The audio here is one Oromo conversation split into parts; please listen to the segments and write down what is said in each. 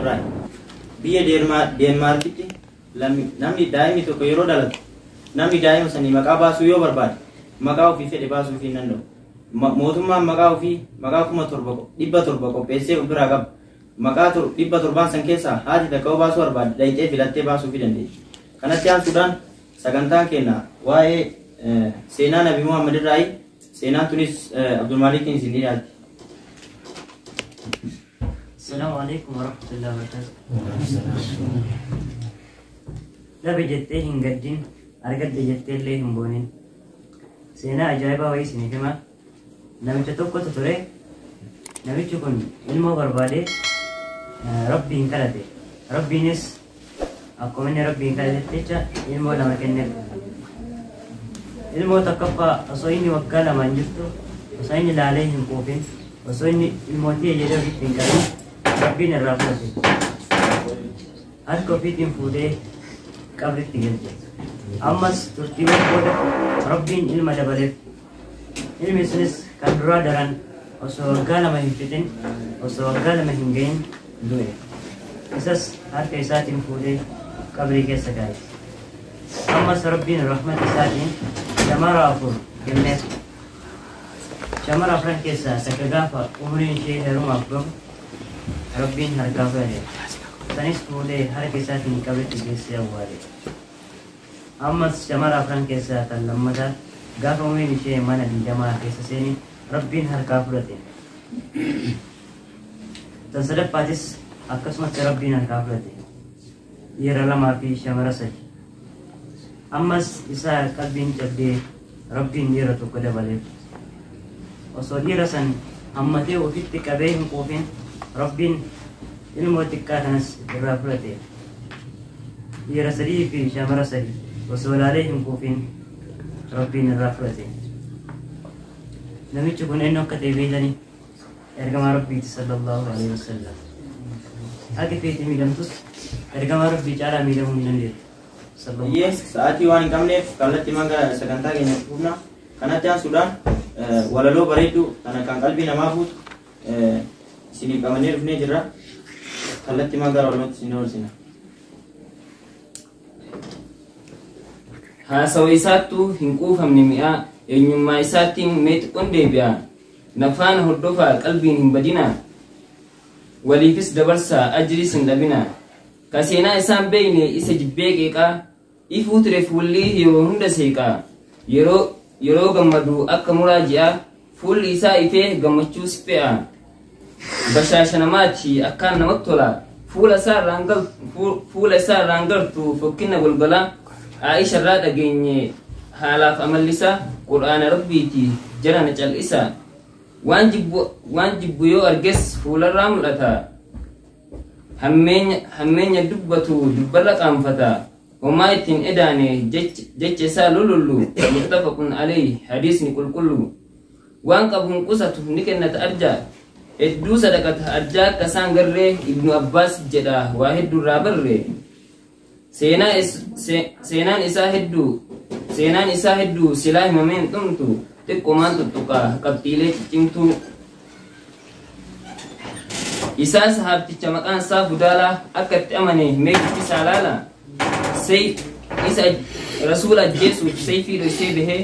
irraa. Biyya Deenmaarkitti namni daa'imni tokko yeroo dhalatu namni daa'ima sanii maqaa baasuu yoo barbaade maqaa ofii fedhe baasuu hin danda'u. Mootummaan maqaa ofii maqaa 7700 qopheessee of biraa qaba. Maqaa 700n san keessaa haati takka yoo baasuu barbaadde dhayxee filattee baasuufii dandeessi. Kanatti aansuudhaan sagantaan keenya waa'ee seenaa Nabi Muhammad irraayi. Seenaan tunis Abdulmaalikiin isin dhiyaatti. Assalamu alaikum warahmatullahi wabarakatuh. Dhabe jettee hin gaddin, argadde jettee illee hin boonin. Seenaa ajaa'ibaa wayii isiniif hima. Namicha tokkotu ture. Namichi kun ilmoo barbaade Rabbiin kadhate. Rabbiinis akkuma inni Rabbiin kadhatetti jecha ilmoo lama kenneef. Ilmoo tokkoffaa osoo inni waggaa lamaan jirtu, osoo inni laalee hin quufin, osoo inni ilmoo tiyya jedhee ofitti hin qabin, Rabbiin irraa fudhate. Harka ofiitiin fuudhee qabritti galche. Ammas turtiiwwan booda Rabbiin ilma dabaleef. Ilmi sunis kan duraa daran osoo waggaa lama hin fixin, osoo waggaa lama hin gahin du'e. Isas harka isaatiin fuudhee qabrii keessa kaa'e. Ammas Rabbiin rahmata isaatiin shamara 4 kenneef. Shamara afran keessaa takka gaafa umriin ishee heerumaaf gahu Rabbiin harkaa fudhate. Sanis fuudhee harka isaatiin qabritti geessee awwaale. Ammas shamara afran keessaa tan lammataa gaafa umriin ishee mana diidamaa keessa seene Rabbiin harkaa fudhate. Tan sadaffaatis akkasumatti Rabbiin harkaa fudhate. Dhiira lamaa fi shamara sadi. Ammas isaa qalbiin cabdee Rabbiin dhiira tokko dabaleef. Osoo dhiira san hammatee ofitti qabee hin quufin Rabbiin ilmoo xiqqaa kanas irraa fudhate. Dhiira sadii fi shamara sadi osoo laalee hin quufin Rabbiin irraa fudhate. Namichi kun eenyu akka ta'e beektanii? Ergamaa Rabbiiti sallallahu alaihi wasallam. Ati feeti miidhamtus ergamaa Rabbii caalaa miidhamuu hin dandeettu. Sallallahu Iyyee sa'aatii waan hin qabneef kallattii gara sagantaa keenyatti fufna. Kanatti aansuudhaan walaloo bareedduu kana kan qalbii namaa fuutu isiniif qabannee dhufnee jirra. Kallattii gara walalootti isin dabarsina. Haasawa isaattuu hin quufamne mi'aa, eenyummaa isaattiin mee xiqqoon deebi'a. Na faana hordofaa qalbiin hin badinaa, waliifis dabarsaa ajriis hin dhabinaa. Ka seenaa isaan beeyne isa jibbee qeeqaa, ifuu ture fuulli yeroo hunda seeqaa. Yeroo yeroo gammadu akka muraa ji'aa, fuulli isaa ifee gammachuus fe'a. Bashaasha namaati akkaan namatti tola. Fuula isaa irraan gal- fuula isaa irraan gartu fokkina golgolaa. Aisha irraa dhageenye haalaaf amalli isaa Qur'aana Rabbiiti jarana cal'isa. Waan jibbu waan jibbu yoo arges fuularraa mul'ata. Hammeenya hammeenya dubbatu dubbarra qaanfata. Homaa ittiin edaane jecha isaa lulullu muttafaqun alayhi hadiisni qulqullu. Waan qabu hin qusatu ni kennata arjaa. Hedduu sadaqata arjaa akka isaan garree Ibnu Abbaas jedha waa hedduurraa barre. Seenaa is, se, seenaan isaa hedduu seenaan isaa hedduu silaa himamee hin dhumtu xiqqoomaan tuttuqa qabxiilee ciccimtuu. Isaa sahaabticha maqaan isaa Fudaalaa akka itti amane mee dubbisaa laala. Sey isa rasuula ajjeesuuf seyfii dhoysee bahee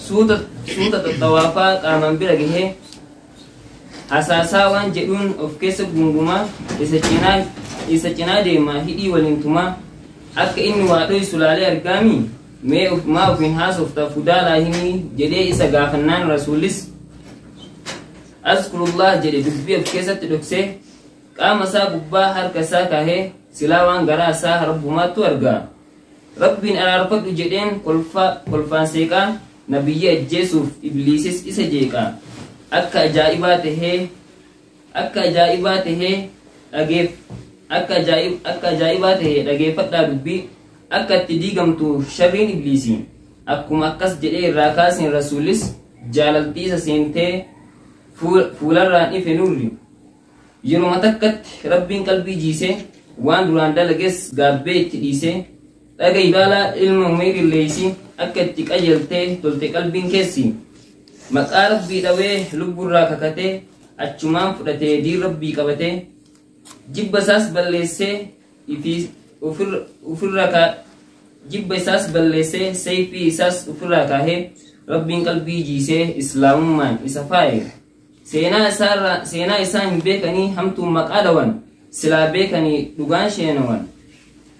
suuta suuta xaxxawaafaa qaamaan bira gahee hasaasaa waan jedhuun of keessa gungumaa isa cinaa isa cinaa deemaa hidhii waliin tumaa akka inni waa dhoysu laalee argaamii mee of maa ofiin haasofta Fudaalaa himii jedhee isa gaafannaan rasuulis Azkurullah jedhe dubbii of keessatti dhoksee qaama isaa gubbaa harka isaa kaahee silaa waan garaa isaa Rabbumaattu arga. Rabbiin araarfadhu jedheen kolfaan seeqaa nabiyyi ajjeesuuf ibliisis isa jeeqa. Akka ajaa'ibaa tahee akka ajaa'ibaa tahee dhageef akka ajaa'ib akka ajaa'ibaa tahee dhageeffadhaa dubbii akka itti diigamtu sharriin ibliisi. Akkuma akkas jedhee irraa kaaseen rasuulis jaalaltii isa seentee fuularraan ife nurri. Yeroma takkatti Rabbiin qalbii jiise, waan duraan dalages gaabbee itti dhiise. Dhagayi baalaa ilma Umayri Leeysi akka itti qajeeltee tolte qalbiin keessi. Maqaa Rabbii dhawee lubburraa kakatee achumaan fudhatee diin Rabbii qabatee. Jibba isaas balleessee ofirra jibba isaas balleessee sayfii isaas ofirraa kaahee Rabbiin qalbii jiisee islaamummaan isa faaye. Seenaa isaa hin beekanii hamtuun maqaa dhawan silaa beekanii dhugaan sheenawan.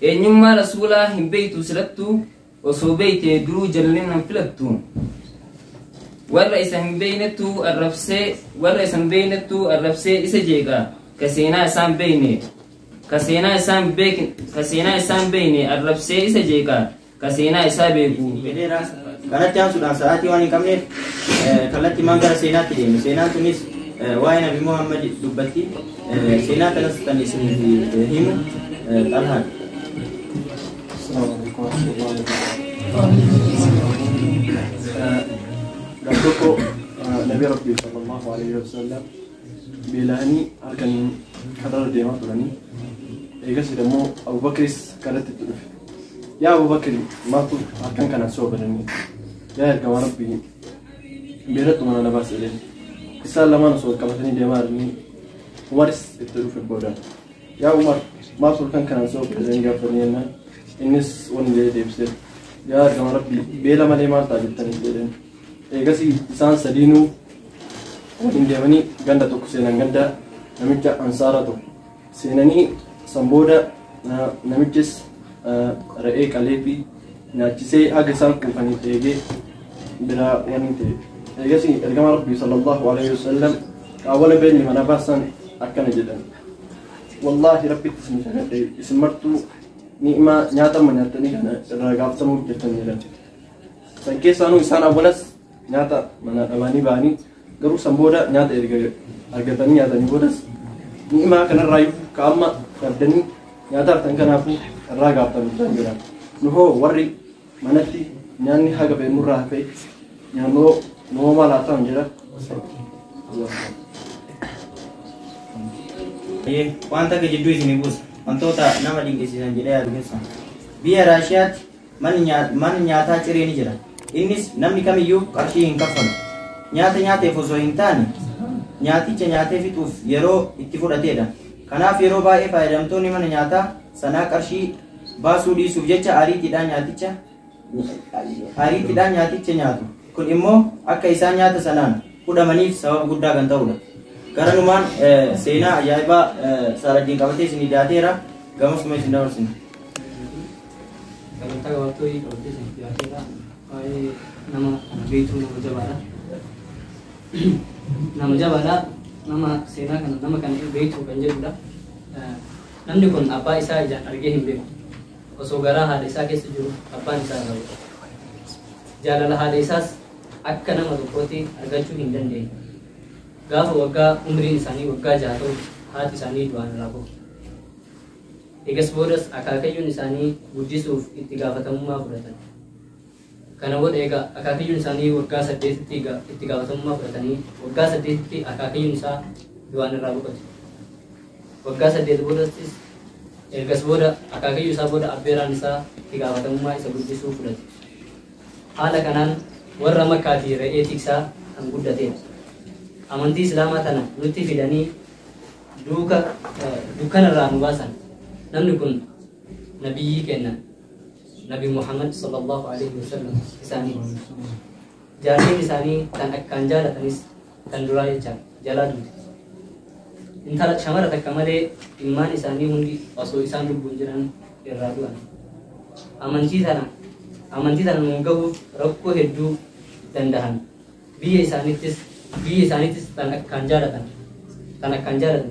Eenyummaa rasuulaa hin beektu silattuu osoo beeytee duruu jallinnan filattu. Warra isa hin beeynettuu arrabsee warra isa hin beeynettuu arrabsee isa jeeqa ka seenaa isaan beeyne ka seenaa isaan beekin ka seenaa isaan beeyne arrabsee isa jeeqa ka seenaa isaa beeku. Fedheera. Kanatti aansuudhaan sa'aatii waan hin qabneef kallattii maan gara seenaatti deemu. Seenaan tunis waa'ee Nabi Muhammad dubbatti. Seenaa kanas kan isiniif himu Xalhaan. السلام عليكم ورحمة الله وبركاته. Gaaf Nabi Rabbii sallallahu alaihi wasallam beela'anii halkan kararra deemaa turanii eegas immoo Abubakris karatti itti dhufe. Yaa Abubakri, maaltu halkan kana soobananii? Yaa ergamaa Rabbii, beelattu mana na baase jedheen. Isaan lamaan osoo wal qabatanii deemaa jiranii Umaris itti dhufe boodaan. Yaa Umar, maaltu halkan kana sooban jedhanii gaafatanii jennaan innis wani jedhee deebisee, yaa ergamaa Rabbii, beela malee maal ta'a jettanii jedheen. Eegas isaan sadiinuu waliin deemanii ganda tokko seenan, ganda namicha ansaara tokko seenanii san booda namichis re'ee qalee fi nyaachisee haga isaan quufanii eegee biraa wani ta'e. Eegas ergama Rabbii sallallahu alaihi wasallam qaawwala beelli mana baasan akkana jedhan. Wallaahi Rabbitti isin kakadhe, isin martuu ni'imaa nyaata amma nyaattanii kana irraa gaafatamuuf jettan jedhan. San keessaanuu isaan awwalas nyaata mana dhabanii ba'anii garuu san booda nyaata erga argatanii nyaatanii boodas ni'imaa kanarraayyuu ka amma dhabdanii nyaata artan kanaafuu irraa gaafatamu jiran jedhan. Nu hoo warri manatti nyaanni haga fe'e nurraa hafee nyaannoo nu hoo maal haa ta'an jedha. Wanta akka jidduu isinii buusa. Wantoota nama dinqisiisan jedhee yaadu keessaa. Biyya Raashiyaatti manni nyaataa ciree ni jira. Innis namni kamiyyuu qarshii hin kaffalu. Nyaata nyaateef osoo hin taane nyaaticha nyaatee fixuuf yeroo itti fudhatedha. Kanaaf yeroo baay'ee fayyadamtoonni mana nyaataa sanaa qarshii baasuu dhiisuuf jecha ariitiidhaan nyaaticha nyaatu. Kun immoo akka isaan nyaata sanaan hudhamaniif sababa guddaa kan ta'udha. Garanumaan seenaa ajaa'ibaa Saaraddiin qabatee isinii dhiyaateera. Gamasuma isin dabarsina. Sagantaa gabaabtuu qabatee isin dhiyaateera. Waa'ee nama kana beektuu nama jabaadha. Nama jabaadha. Nama seenaa kana nama kana beektuu kan jedhudha. Namni kun abbaa isaa ijaan argee hin beeku. Osoo garaa haadha isaa keessa jiru abbaan isaa irraa bu'e. Jaalala haadha isaas akka nama tokkootti argachuu hin dandeenye. Gaafa waggaa umriin isaanii waggaa 6 ta'u haati isaanii du'aan irraa bu'u. Egas boodas akaakayyuun isaanii guddisuuf itti gaafatamummaa fudhatan. Kana booda egaa akaakayyuun isaanii waggaa 8tti itti gaafatamummaa fudhatanii waggaa 8tti akaakayyuun isaa du'aan irraa boqote. Waggaa 8 boodattis ergas booda akaakayyuu isaa booda abbeeraan isaa itti gaafatamummaa isa guddisuu fudhate. Haala kanaan warra Makkaatii re'ee tiksaa kan guddatedha. Amantii Islaamaa tana nutti fidanii duuka dukkanarraa nu baasan. Namni kun nabiyyii kenna. Nabi Muhammad sallallahu alaihi wasallam isaanii. Jaartiin isaanii tan akkaan jaalatanis tan duraa jecha jalaa duute. Intala shamara takka malee ilmaan isaanii hundi osoo isaan lubbuun jiran irraa du'an. Amantii tana nuun gahuuf rakkoo hedduu dandahan. Biyya isaanittis tan akkaan jaalatan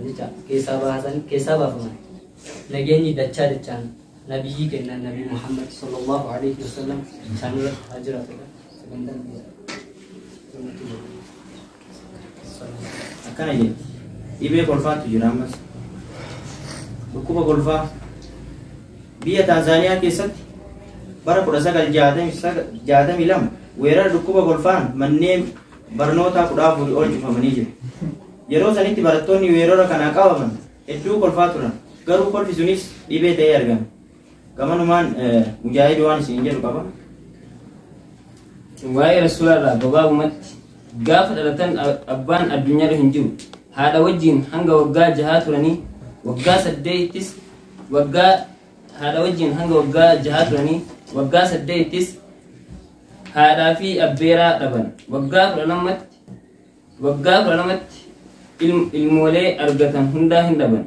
jecha keessaa baasan keessaa baafaman. Nageenyi dachaa dachaan nabiyyii kennan Nabi Muhammad sallallahu alaihi wasallam isaanirra haa jiraatudha. Sagantaan biyya. Akkana jedhe. Dhibee kolfaatu jira ammas. Dhukkuba kolfaa. Biyya Taanzaaniyaa keessatti bara 1962 weerara dhukkuba kolfaan manneen barnootaa 14 ol cufamanii jiru. Yeroo sanitti barattoonni weerara kanaan qabaman hedduu kolfaa turan. Garuu kolfi sunis dhibee ta'ee argame. Gamanumaan Mujaahid waan isin jedhu qaba. Waa'ee rasuulaarraa gabaabumatti gaafa dhalatan abbaan addunyaarra hin jiru. Haadha wajjin hanga waggaa 6 turanii Waggaa 8ttis waggaa haadha wajjin hanga waggaa 6 turanii waggaa 8ttis haadhaa fi abbeeraa dhaban. Waggaa 12tti ilmoolee argatan hundaa hin dhaban.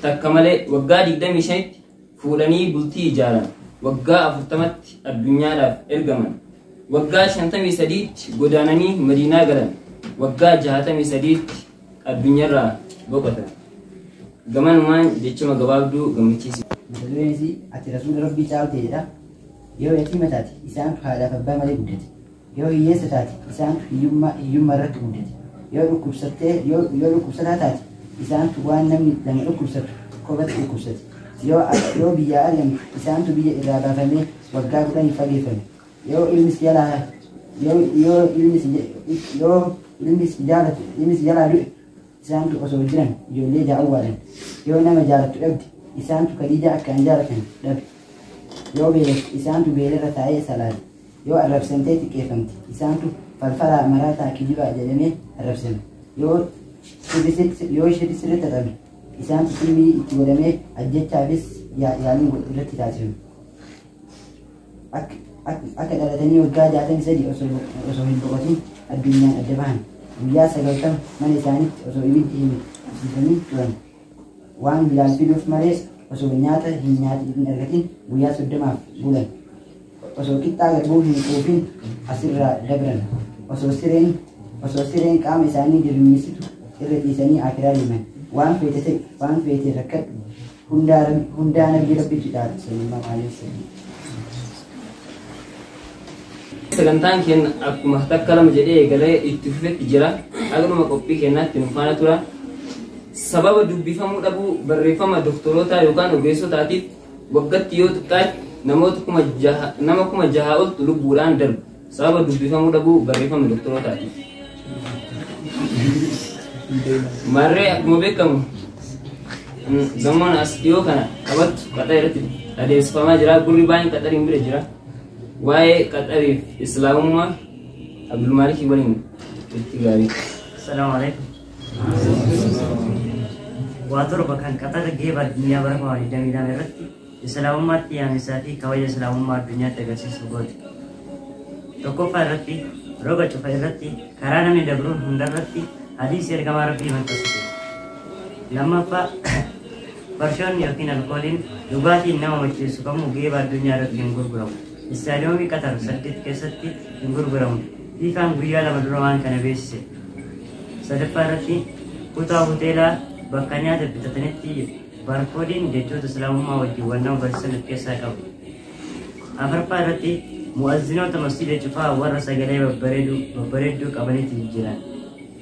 Takka malee waggaa 25tti fuudhanii bultii ijaaran. Waggaa 40tti addunyaadhaaf ergaman. Waggaa 53tti godaananii Madiinaa galan. Waggaa 63tti addunyaarraa boqotan. Gamanumaan jechama gabaabduu gammachiisa. Mata dureen isii ati rasuula rabbii caalte jedha. Yoo yatiima taate isaantu haadhaaf abbaa malee guddate. Yoo hiyyeessa taate isaantu hiyyummaa irratti guddate. Yoo dhukkubsataa taate isaantu waan namni lama dhukkubsatu kophatti dhukkubsate. Yoo biyyaa ari'amtu isaantu biyya irraa baafamee waggaa 10 fageeffame. Yoo ilmi si jalaa du'e isaantu osoo jiran ijoollee ja'a awwaalan. Yoo nama jaalattu dhabde isaantu Khadiija akkaan jaalatan dhabe. Yoo beelofte isaantu beelarra taa'ee salaate. Yoo arrabsamtee xiqqeeffamte isaantu falfalaa maraataa kijibaa jedhamee arrabsame. Yoo shirri sirriitti xaxame isaantu silmii itti godhamee ajjechaafis yaaliin irratti taasifame. Akka dhalatanii waggaa 63 osoo hin boqotin addunyaan adda bahan. Guyyaa 90 mana isaaniitti osoo ibiddi hin qabsiifamin turan. Waan Bilaal fiduuf malee osoo nyaata hin argatin guyyaa 30f bulan. Osoo qixxaa garbuu hin quufin asirraa dabran. Osoo sireen qaama isaanii dirmisitu irra ciisanii akiraa deeman. Waan feete ta'e waan feete rakkadhu hundaa nabii rabbitu caala. Sallallahu alaihi wasallam. Sagantaan keenya akkuma takka lama jedhee eegalee itti fufetti jira. Haguma qophii keenyaatti nu faana tura. Sababa dubbifamuu dhabuu barreeffama doktorootaa yookaan ogeessotaatiif waggaatti yoo xiqqaate nama 6,000 oltu lubbuudhaan darbu. Sababa dubbifamuu dhabuu barreeffama doktorootaatiif. Marree akkuma beekamu gamoon as dhiyoo kana qabattu qaxar irratti adeemsifamaa jira. Gurri baay'een qaxariin bira jira. Waa'ee qaxariif islaamummaa Abdulmaalikii waliin itti gaarii. Assalaamu alaikum. Waa torba kan qaxara geeba addunyaa bara 2022 irratti islaamummaatti yaamisaa fi kabaja islaamummaa addunyaatti agarsiisu goote. Tokkoffaa irratti roga cufa irratti karaa namni dabruun hundarratti hadiisi ergamaa rabbii maxxansite. Lammaffaa farshoonni yookiin alkooliin dhugaatiin nama macheessu kamuu geeba addunyaa irratti hin gurguramu. Istaadiyoomii Qatar 8 keessatti hin gurguramu. Fiifaan guyyaa 2 dura waan kana beeksise. Sadaffaa irratti kutaa hoteelaa bakka nyaata bitatanitti baarkoodiin jechoota islaamummaa wajjin wal nama barsiisan of keessaa qabu. Afuraffaa irratti mu'azzinoota masjiida cufaa warra sagalee babbareedduu qabanitti jiran.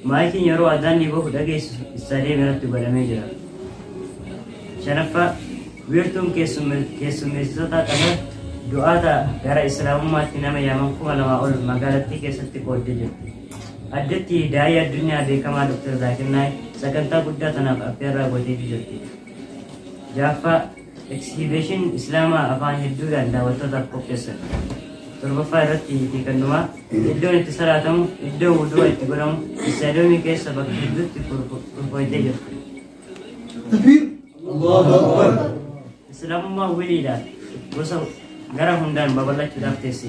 Maayikiin yeroo adaanni bahu dhageessisu istaadiyoomii irratti godhamee jira. Shanaffaa wiirtuun keessummeessitoota Qatar du'aata gara islaamummaatti nama yaaman 2000 ol magaalattii keessatti qooddee jirti. Addatti daa'ii addunyaa beekamaa Dr. Zaakir Naayik sagantaa guddaa tanaaf affeerraa gooteetu jirti. Jaaffaa eksihibeeshin islaamaa afaan hedduudhaan daawwattootaaf qopheessan. Torbaffaa irratti hiikannumaa iddoon itti salaatamu iddoo wudu'a itti godhamu istaadiyoomii keessa bakka hedduutti kurfooytee jirti. Islaamummaa wiliidhaan gosa gara hundaan babal'achuudhaaf teessi.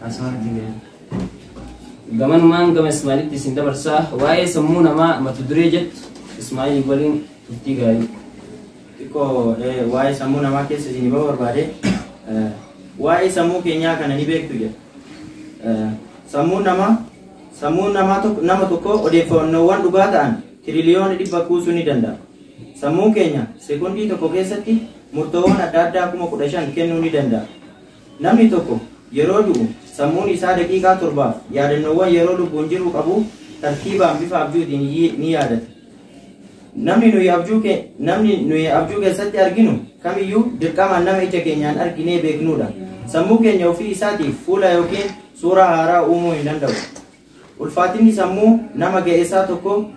Asumatti ga'e. Gamanumaan gama Ismailitti isin dabarsaa. Waa'ee sammuu namaa mata duree jettu Ismailii waliin turtii gaarii. Xiqqoo waa'ee sammuu namaa keessa isin bahuu barbaade. Waa'ee sammuu keenyaa kana ni beektu jedha. Sammuun namaa nama tokko odeeffannoowwan dhugaa ta'an tiriliyoona 100 kuusuu ni danda'a. Sammuun keenya sekondii tokko keessatti murtoowwan adda addaa 15,000 kennuu ni danda'a. Namni tokko yeroo du'u sammuun isaa daqiiqaa 7 yaadannoowwan yeroo lubbuun jiru qabu tartiibaan bifa abjuutiin ni yaadata. Namni nuyi abjuu keessatti arginu kamiyyuu dirqamaan nama ija keenyaan arginee beeknudha. Sammuu keenya ofii isaatiif fuula yookiin suuraa haaraa uumuu hin danda'u. Ulfaatinni sammuu nama ga'eessaa tokko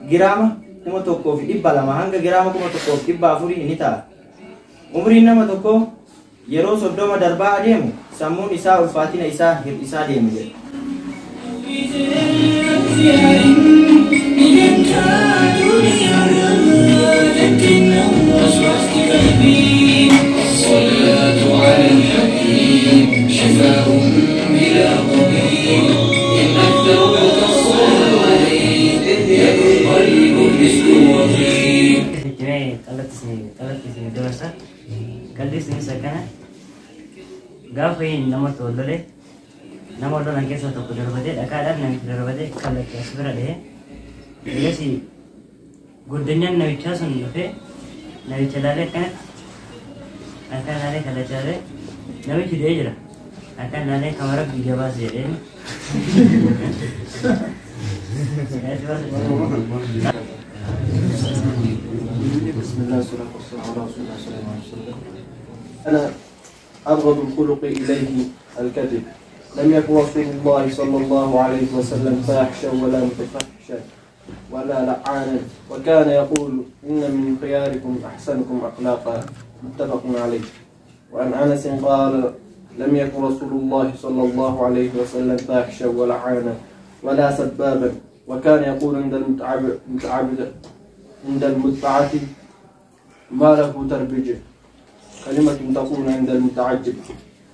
giraama 1200 hanga giraama 1400 ni ta'a. Umriin nama tokko yeroo 30 darbaa adeemu sammuun isaa ulfaatina isaa hir'isaa deema jedha. وطيب. Itti qalatti isin dabarsa. Qalli isinis akkana gaafa inni namatti wal lole, nama wal lolan keessaa tokko darbatee, dhakaadhaan namicha darbatee kallacha as bira dhahee. Egasii guddanyaan namichaa sun dhufee namicha laalee, akkanatti akkan laalee, kallacha laalee, namichi du'ee jira. Akkan laalee, kama Rabbi gabaase jedheen. بسم الله والصلاة والسلام على رسول الله صلى الله عليه وسلم. أنا أبغض الخلق إليه الكذب. لم يكن رسول الله صلى الله عليه وسلم فاحشا ولا متفحشا ولا لعانا، وكان يقول: إن من خياركم أحسنكم أخلاقا. متفق عليه. وعن أنس قال: لم يكن رسول الله صلى الله عليه وسلم فاحشا ولعانا ولا سبابا، وكان يقول عند المتعبد عند المتبعة ما له تربجه، كلمة تقول عند المتعجب.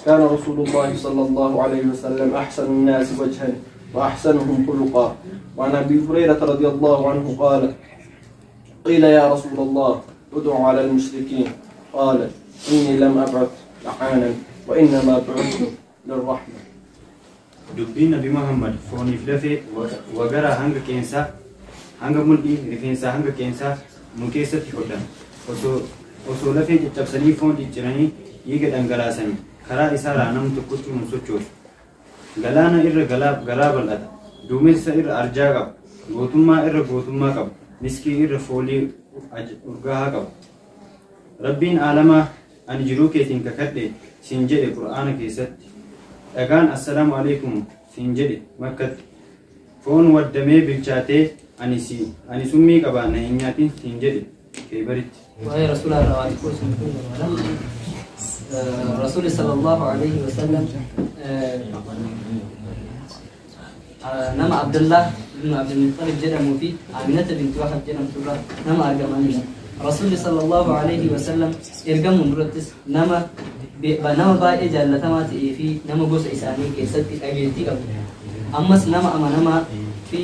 كان رسول الله صلى الله عليه وسلم أحسن الناس وجها وأحسنهم خلقا. وعن أبي هريرة رضي الله عنه قال: قيل يا رسول الله، ادع على المشركين. قال: إني لم أبعث لعانا وإنما بعثت للرحمة. Dubbiin Nabi Muhammad fooniif lafee wagaraa hanga qeensaa, hanga mudhii rifeensaa hanga qeensaa nu keessatti hodhan. Osoo lafee caccabsanii, foon cicciranii, dhiiga dhangalaasanii, karaa isaarraa namni tokkochuu hin sochoosu. Galaana irra garaa bal'ata. Duumessa irra arjaa qaba. Gootummaa irra gootummaa qaba. Miskii irra foolii urgaa'aa qaba. Rabbiin aalamaa ani jiruu keetiin kakadhe siin jedhe Qur'aana keessatti. Dhagaan assalaamu alaikum siin jedhe Makkatti. Foon waddamee bilchaatee ani summii qaba, na hin nyaatin siin jedhe Keebaritti. Waa'ee rasuula irraa waa xiqqoo isin kun barbaada. Rasuulli sallallahu alaihi wasallam nama Abdullah ibn Abdul Muttalib jedhamuu fi Aminata binti Wahab jedhamtu irraa nama argamanidha. Rasuulli sallallahu alaihi wasallam ergamuun durattis nama baay'ee jaallatamaa ta'ee fi nama gosa isaanii keessatti dhageettii qabu. Ammas nama amanamaa fi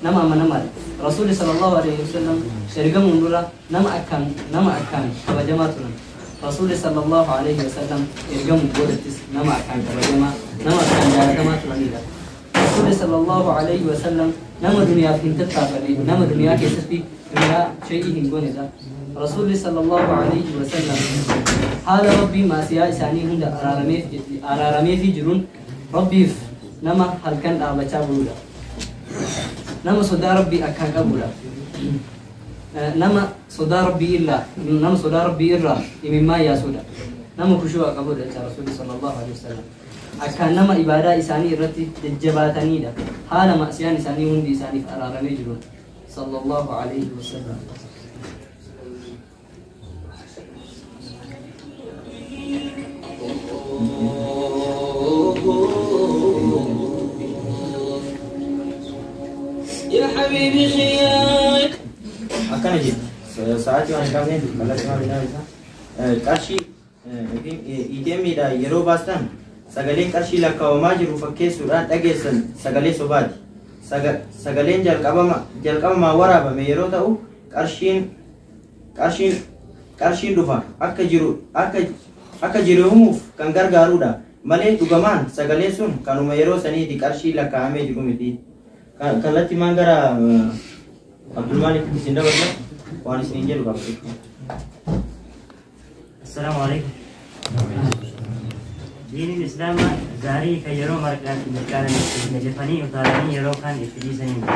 nama amanamaadha. Rasuulli sallallahu alaihi wasallam ergamuun dura nama akkaan kabajamaa turan. Rasuulli sallallahu alaihi wasallam ergamuun boodattis nama akkaan kabajamaa, nama akkaan jaallatamaa turanidha. Rasuulli sallallahu alaihi wasallam nama duniyaaf hin tattaafanne, nama duniyaa keessatti duniyaa shay'ii hin goonedha. Rasuulli sallallahu alaihi wasallam haala Rabbii maasiyaa isaanii hunda araarameefii jiruun Rabbiif nama halkan dhaabachaa buludha. Nama sodaa Rabbii akkaan qabudha. Nama sodaa Rabbii irraa imimmaan yaasudha. Nama kushu'a qabudha jecha Rasuulli sallallahu alaihi wasallam. Akkaan nama ibaadaa isaanii irratti jajjabaatanidha. Haala maasiyaan isaanii hundi isaaniif araaramee jiruun. Sallallahu alaihi wasallam. يا حبيبي خيالك Akkana jedhu, sa'aatii waan hin qabneef kallattii maal isaa qarshii yookiin ATM'dha yeroo baastan sagaleen qarshii lakkaa'amaa jiru fakkeessuudhaan dhageessan sagalee sobaati. Sagaleen jalqabamaa waraabame yeroo ta'u, qarshiin dhufa akka jiru himuuf kan gargaarudha malee dhugamaan sagaleen sun kanuma yeroo saniiti qarshii lakkaa'amee jiru miti. Kallattii maan gara Abdulmaalik isin dabarsa, waan isiniin jedhu qaba. Assalaamu alaikum. Diiniin Islaamaa gaarii kan yeroo mirqaanan itti najafanii utaalanii yeroo kaan itti dhiisanii miti.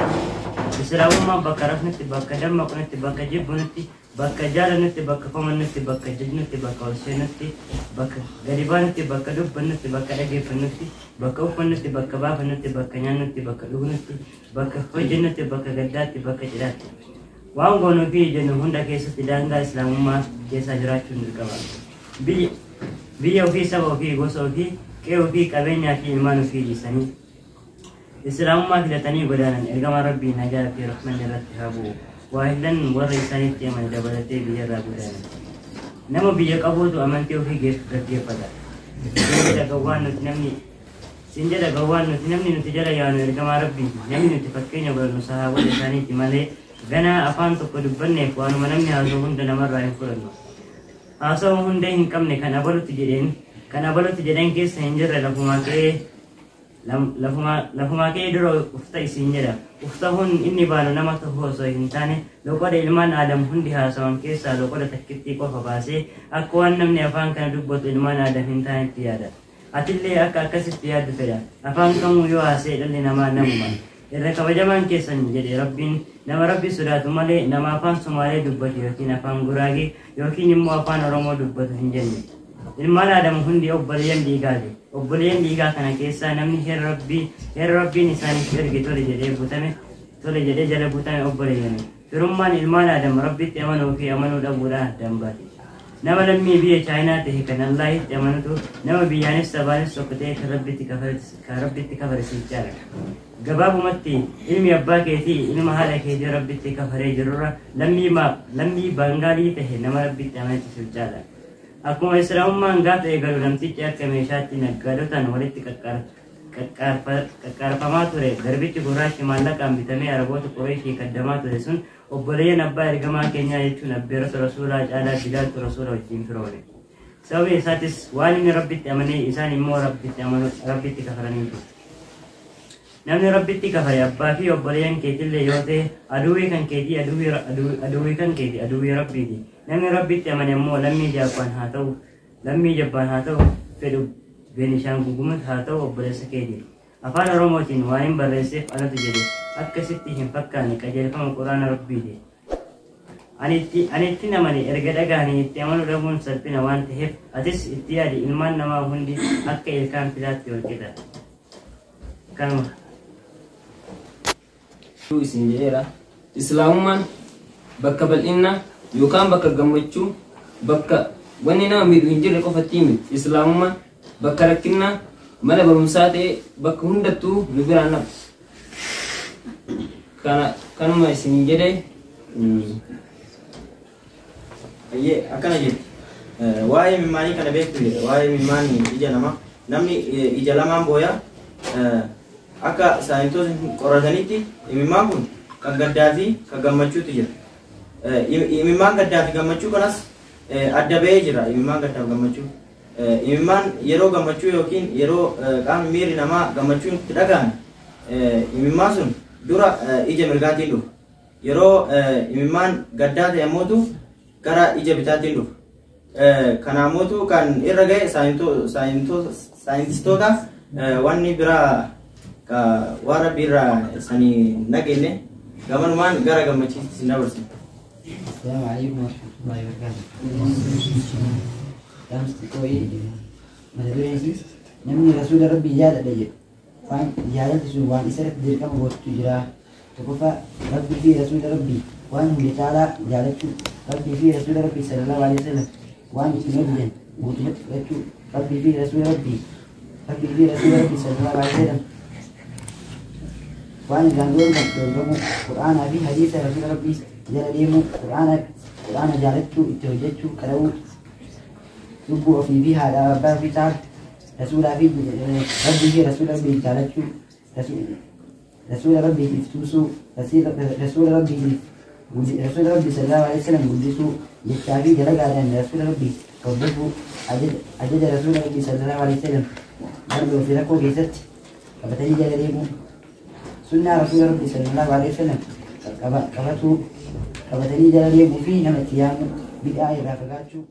Islaamummaan bakka rafnutti, bakka dammaqnutti, bakka jibbunutti, bakka jaalannutti, bakka komannutti, bakka jajnutti, bakka ol seennutti, bakka gadi baanutti, bakka dubbannutti, bakka dhageeffannutti, bakka uffannutti, bakka baafannutti, bakka nyaannutti, bakka dhugnutti, bakka hojjennutti, bakka gaddaatti, bakka cidhaatti. Waan goonuu fi jennu hunda keessatti daangaa Islaamummaa keessa jiraachuun dirqama. Biyya ofii, saba ofii, gosa ofii, qe'ee ofii, qabeenyaa fi ilmaan ofii dhiisanii Islaamummaa filatanii godaanan ergama Rabbii nagaa fi rahmanni irratti haa bu'u. Waahillan warra isaanitti amane dabalatee biyyarraa godaanan. Nama biyya qabuutu amantii ofii gaggeeffata. Siin jedha gawwaan, nuti namni nuti jala yaanu ergamaa Rabbiiti. Namni nuti fakkeenya godhannu sahaabota isaaniiti malee Ganaa afaan tokko dubbanneef waanuma namni haasa'u hunda namarraa hin fudhannu. Haasawaa hundee hin qabne kan abalutti jedheen keessa hin jirre lafumaa ka'ee dura ufta isiin jedha. Uftahuun inni baanu nama ta'uu osoo hin taane loqoda ilmaan Aadam hundi haasawan keessaa loqoda takkittii qofa baasee akka waan namni afaan kana dubbatu ilmaan Aadam hin taanetti yaada. Atillee akka akkasitti yaaddu fedha. Afaan kamuu yoo haasa'e dhalli namaa namuma. Irra kabajamaan keessan jedhe Rabbiin nama Rabbi sodaatu malee nama afaan Somaalee dubbatu yookiin afaan Guraagee yookiin immoo afaan Oromoo dubbatu hin jenne. Ilmaan Aadam hundi obboleeyyan dhiigaati. Obboleeyyan dhiigaa kana keessaa namni heera Rabbiin isaaniif erge tole jedhee jala butame obboleeyyani. Firummaan ilmaan Aadam Rabbitti amanuu fi amanuu dhabuudhaan addaan baate. Nama lammii biyya Chaayinaa ta'e kan Allaahitti amanutu nama biyyaanis sabaanis tokko ta'e kan Rabbitti kafarsiichaadha. Gabaabumatti ilmi abbaa keetii ilma haadha keetii Rabbitti kafaree jirurra lammii Baangaalii ta'e nama Rabbitti amanetti silchaadha. Akkuma Islaamummaan gaafa eegalu namtichi akka meeshaatti naggaadotaan walitti qaqqaarfamaa ture garbichi gurraachi maallaqaan bitamee Araboota Qureeshii kaddamaa ture sun obboleeyyan abbaa ergamaa keenyaa jechuun abbeerota Rasuulaa caalaa Bilaaltu Rasuula wajjin firoome. Sababni isaatis waan inni Rabbitti amanee isaan immoo Rabbitti kafaraniitu. Namni Rabbitti kafare abbaa fi obboleeyyan keetillee yoo ta'e aduwwii kan keetii aduwwii Rabbiiti. Namni Rabbitti amane immoo lammii Jaappaan haa ta'u fedhu Beenishaangul Gumuz haa ta'u obboleessa keeti. Afaan Oromootiin waan hin barreesseef anatu jedhe akkasitti hin fakkaanne qajeelfama Quraana Rabbiiti. Ani itti amane erga dhagahanii itti amanuu dhabuun salphina waan ta'eef atis itti yaadi ilmaan namaa hundi akka ilkaan filaatti wal qixa. Kanuma. Isin jedheera. Islaamummaan bakka bal'innaa yookaan bakka gammachuu bakka wanni nama miidhu hin jirre qofatti miti. Islaamummaan bakka rakkinnaa mana barumsaa ta'e bakka hundattuu nu biraan nafu. Kanuma isin jedhe. Ayyee akkana jetti. Waa'ee mimmaanii kana beektu jedha. Waa'ee mimmaanii ija namaa namni ija lamaan booya akka saayintoonni qoratanitti imimmaan kun kan gaddaa fi kan gammachuutu jira. Imimmaan gaddaa fi gammachuu kanas adda ba'ee jira. Imimmaan gaddaa fi gammachuu. Imimmaan yeroo gammachuu yookiin yeroo qaamni miirri namaa gammachuun itti dhaga'ame imimmaan sun dura ija mirgaatiin dhufa. Yeroo imimmaan gaddaa ta'e ammoo gara ija bitaatiin dhufa. Kanaamootu kan irra ga'e saayintistoota wanni biraa waan Rabbi irraa sanii nageenye gamanumaan gara gammachiisti sin dabarsin. Assalaamu alaikum warahmatullahi wabarakatuh. Dhaamsi xiqqoo mata dureen namni rasuula Rabbii jaaladha jedhu waan jaalalli sun waan isa irratti dirqama gootutu jira. Tokkoffaa Rabbii fi rasuula Rabbii waan hunda caalaa jaalachuu, Rabbii fi rasuula Rabbii sallallahu alaihi wasallam waan ittiin hojjetan guutumatti fudhachuu, Rabbii fi rasuula Rabbii sallallahu alaihi wasallam waan irraan dhoorgan dhoorgamuu, Qur'aanaa fi hadiisa rasuula Rabbii jala deemuu, Qur'aana jaalachuu, itti hojjechuu, qara'uu, lubbuu ofii fi haadha abbaa ofii caalu rasuulaa fi Rabbii fi rasuula Rabbii jaalachuu, rasuula Rabbiitiif tumsuu, rasuula Rabbii sallallahu alaihi wasallam guddisuu, jechaa fi dalagaadhaan rasuula Rabbii hordofuu, ajaja rasuula Rabbii sallallahu alaihi wasallam darbee ofii rakkoo keessatti qabatanii jala deemuu, sunnaa rasuula Rabbii sallallahu alaihi wasallam qabatanii jala deemuu fi nama itti yaamuu, bid'aa irraa fagaachuu.